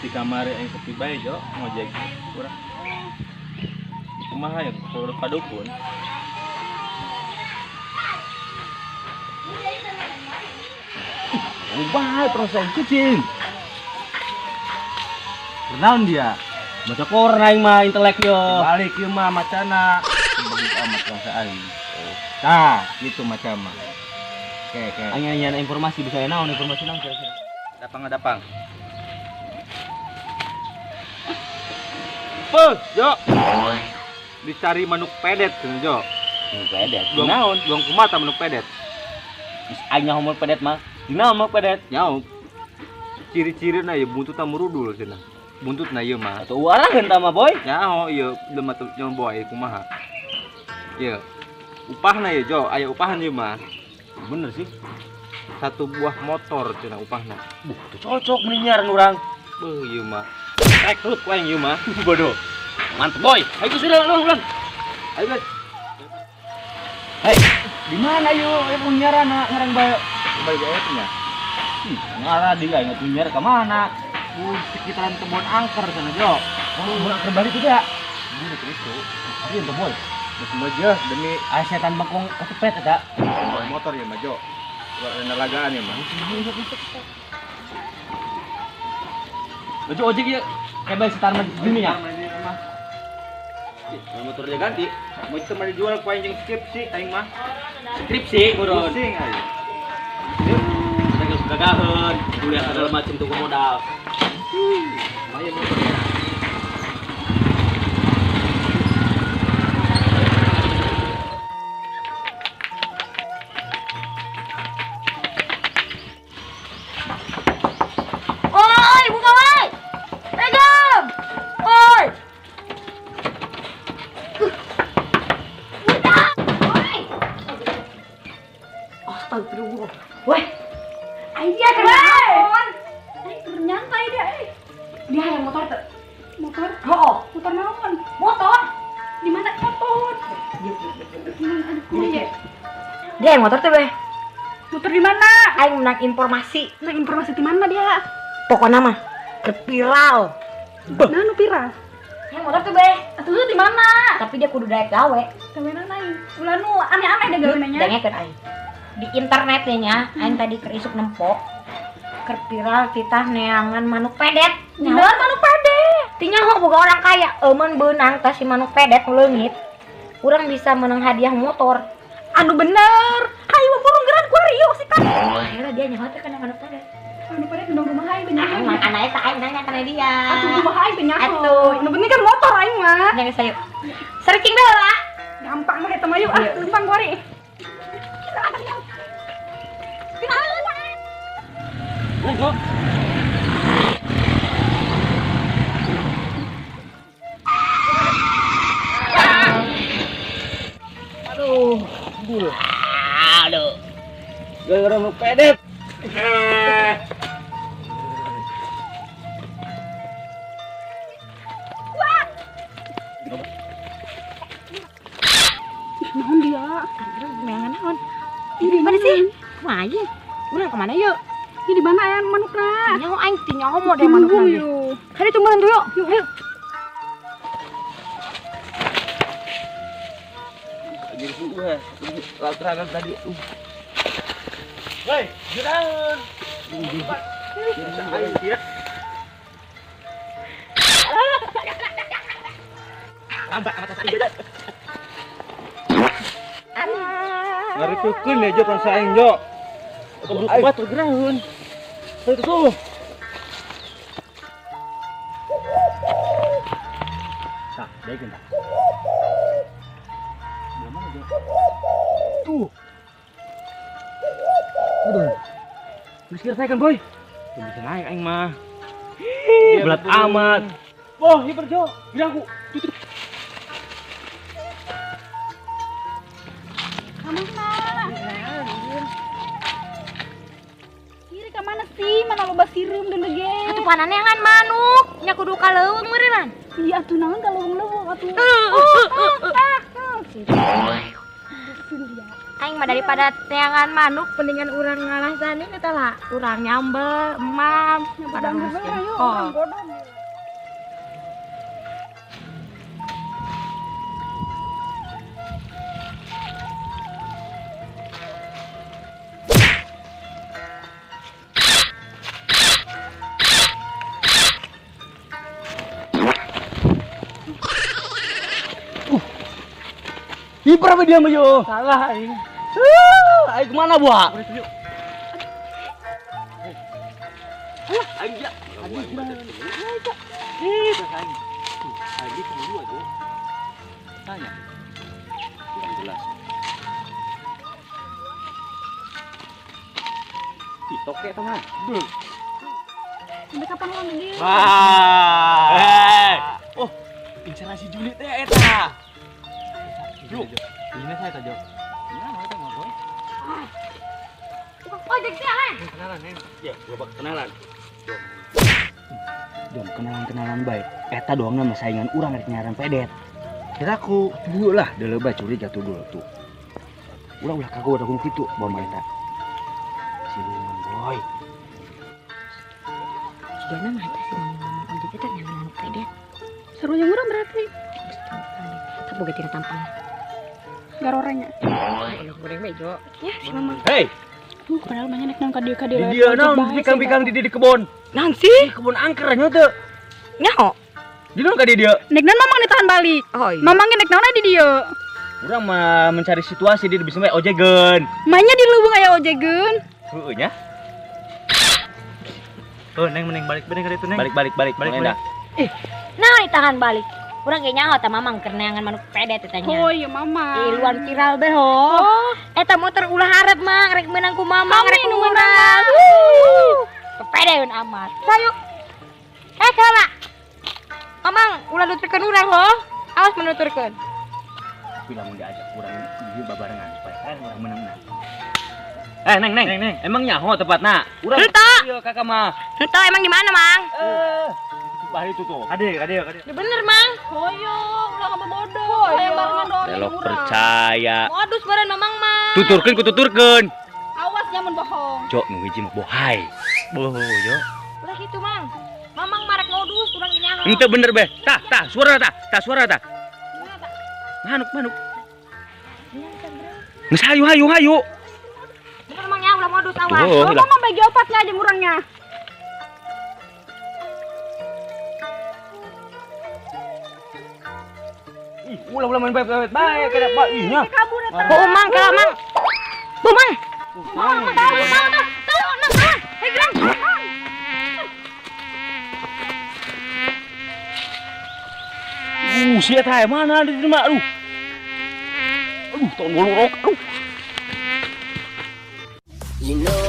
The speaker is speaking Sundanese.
Di kamari aing sepi bae, Jo, ngojek urang. Kumaha ya kudu ka dukun. Ubah proses kucing. Kunaon dia? Maca koran aing mah intelek yo. Balik ieu mah macana. Bagus amat bangsa aing. Tah, gitu macam mah. Oke, oke. Aing nanya informasi bisa naon informasi naon kira-kira. Dapang dapang. Puh, Jo. Dicari manuk pedet cenah, Jo. Manuk pedet. Dong Naon? Dong kumaha manuk pedet? Geus aing nyaho manuk pedet mah. Dinaon manuk pedet? Nyaho. Ciri-cirina ieu buntutna murudul cenah. Buntutna ieu mah. Atuh uaraheun tah mah, Boy. Nyaho ieu lemah tuh nyaho boy kumaha. Ieu. Upahna ieu, Jo, aya upahan ieu mah. Bener sih. Satu buah motor cenah upahna. Buh, tuh cocok mending nyaran urang. Beuh ieu mah. Rekrut ku aing ieu mah. Bodoh. Mantep, Boy. Ayo sudah ulang, ulang. Ayo, guys. Hei, di mana yuk? Ayo penyiaran ngarang bae. Kembali ke nya. Ngarah di aing penyiar ke mana? Sekitaran kebun angker sana, Jo. Oh, kebun angker balik itu ya? Buru itu. Iya, tuh, Boy. Geus mejeh demi aya setan bengkong ketepet eta. Motor ya mah, Jo. Buat lagaan ya mah. Baju ojek ya, kayak bae setan mah gini ya. Motor dia ganti. Mau itu mah dijual ku aing jeung skripsi aing mah. Skripsi, buron. Pusing aing. Kita geus gagaheun, kuliah segala macam tuh modal. Lumayan motornya. Oi, buka woi. Pegang. Oi. Buka. Oi. Astagfirullah. Woi. Aja kenapa? Eh, nyantai dia, eh. Dia yang motor tuh. Motor? Oh, motor naon? Motor. Di mana motor? Dia yang motor tuh, Beh. Motor di mana? Aing menang informasi. Menang informasi di mana dia? Pokoknya mah ke viral. Nah, nu viral. Yang motor tuh, Beh. Atuh di mana? Tapi dia kudu daek gawe. Gawe naon aing? Ulah nu aneh-aneh deh gawe nanya. Dengekeun aing. Di internetnya nya, aing tadi keur isuk nempo. Keur viral titah neangan manuk pedet. Bener manuk pedet. Ti nyaho boga orang kaya, eumeun beunang tah si manuk pedet leungit. Urang bisa menang hadiah motor. Anu bener. Hayu burung geran ku riuk sih kan. Akhirnya dia nyaho teh kana manuk pedet. Anu pedet dong kumaha aing teh nyaho. Aing anak eta aing nanya kana dia. Atuh kumaha aing teh nyaho. Atuh. Nu penting kan motor aing mah. Nya geus ayo. Searching bae lah. Gampang mah eta mah yuk ah, lempang kuari. Ayo. Aduh, aduh. Aduh. Gara-gara mau pedet. Naon dia? Neangan naon? Ini Mana sih? Kumaha ieu? Urang ka mana yuk? Ini di mana aya manukna? Nyaho aing teh nyaho model manukna. Hayu cumburan tuh yuk. Yuk, yuk. Jadi suhu laut tadi. Woi, jeraun. Lambat amat tadi beda. Ngaritukeun ya Jo kan saing Jo. Keburu batur geraheun. Ayo tuh. Tah, daekeun tah. Mana Jo? Tuh. Aduh. Terus kira saya kan, Boy. Belum bisa naik aing mah. Berat amat. Wah, hiper Jo. Gila aku. Kiri ke mana sih? Mana loba sireum dan gege. Atuh pananeangan manuk. Nya kudu ka leuweung meureun. Iya atuh naon ka leuweung-leuweung atuh. Aing mah daripada teangan manuk mendingan urang ngalasan ini teh lah. Urang nyambel, emam, pada ngurus jengkol. Ih, berapa dia mah yo? Salah aing. Aing kemana, Buah? Aing ya. Aing gimana? Ih, aing. Aing dua tuh. Tanya. Kurang jelas. Ih, toke teman. Duh. Sampai kapan lo begini? Wah. Oh, inceran si Juli teh eta. Yuk, ini saya tadi. Ya, mau teh mau. Ojek sih, Alen. Kenalan, Neng. Ya, gua bak kenalan. Dong, kenalan-kenalan baik. Eta doang nama saingan urang rek nyaran pedet. Kira aku dulu lah, deuleu bae curiga tuh dulu tuh. Ulah-ulah kago udah kitu bawa mah eta. Siluman boy. Jigana mah eta si mamang ojek eta nyaran pedet. Seru jeung urang berarti. Tapi boga tina tampang. Garorenya. Aduh, goreng bejo. Ya, si mamang. Hei. Padahal banyak naon ka dieu ka dieu. Di dieu naon bikang-bikang di kebon. Naon sih? Di kebon angker nya teu. Nyaho. Di naon ka dieu? Nek naon mamang ditahan balik. Oh iya. Mamang ge nek naon di dieu. Urang mah mencari situasi di bisa bae ojegeun. Mainnya di leuweung aya ojegeun. Heueuh nya. Tuh, Neng mending balik bener ka ditu, Neng. Balik balik balik balik. Ih, nah ditahan balik. Urang ge nyaho tah mamang keur neangan manuk pedet eta nya. Oh iya mamang. Ih, luan viral beh ho. Oh. Eta motor ulah hareup mang rek meunang ku mamang rek nu meunang. Pepedeun amat. Sayu. Eh salah. Mamang ulah nuturkeun urang ho. Awas menuturkeun. Tapi lamun diajak urang ieu babarengan supaya kan urang meunang. Eh Neng Neng, Neng. Emang nyaho tepatna? Urang. Iya kakak mah. Henteu emang di mana, Mang? Bah itu tuh. Kade, kade, kade. Ya bener, Mang. Hoyo, ulah ngabodoh. Hayang barengan doang. Belok percaya. Modus beureun Mamang mah. Tuturkeun ku tuturkeun. Awas nyamun bohong. Jok nu hiji mah bohai. Boho, jo. Ulah kitu, Mang. Mamang marek modus urang ge nyaho. Henteu bener beh. Tah, tah, suara tah, tah suara tah. Manuk, manuk. Geus hayu hayu hayu. Bener Mang nya ulah modus awas. Oh, Mamang bagi opatnya aja urangnya. Ulah ulah main bae bae kada bae ih nya. Kabur eta. Oh, Mang, kalah Mang. Bu, Mang. Mang, tahu, tahu, tahu, tahu, tahu. Hei, gerang. Si eta mana di rumah aduh. Aduh, tahun golorok aduh. You know